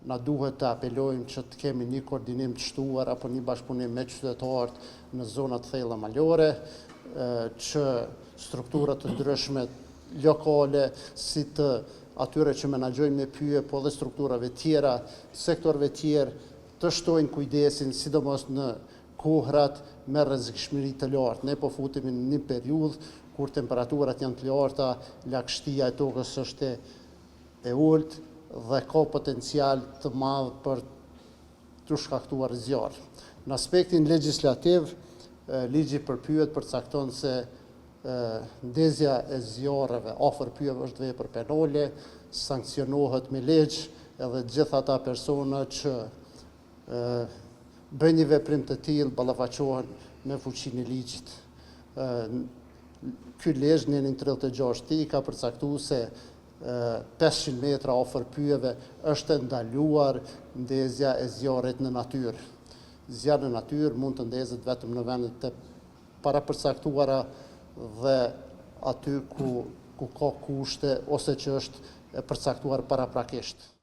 Na duhet të apelojmë që të kemi një koordinim të shtuar apo një bashkëpunim me qytetarët në zona të thella malore, që struktura të ndryshme lokale, si të atyre që menaxhojnë me pyje, po dhe strukturave tjera, sektorëve tjerë, të shtojnë kujdesin, sidomos në kohërat me rrezikshmëri të lartë. Ne po futemi në një periudhë kur temperaturat janë të larta, lagështia e tokës është e ulët dhe ka potencial të madh për t'u shkaktuar zjarr. Në aspektin legjislativ, ligji për pyjet përcakton se ndezja e zjarreve afër pyjeve është vepër penale, sanksionohet me ligj edhe gjithë ata persona që bëjnë një veprim të tillë ballafaqohen me fuqinë e ligjit. Ky ligj nenin 36 tij ka përcaktuar se 500 metra afër pyjeve është e ndaluar ndezja e zjarrit në natyrë. Zjarr në natyrë mund të ndezet vetëm në vendet të parapërcaktuara dhe aty ku ku ka kushte ose që është e përcaktuar paraprakisht.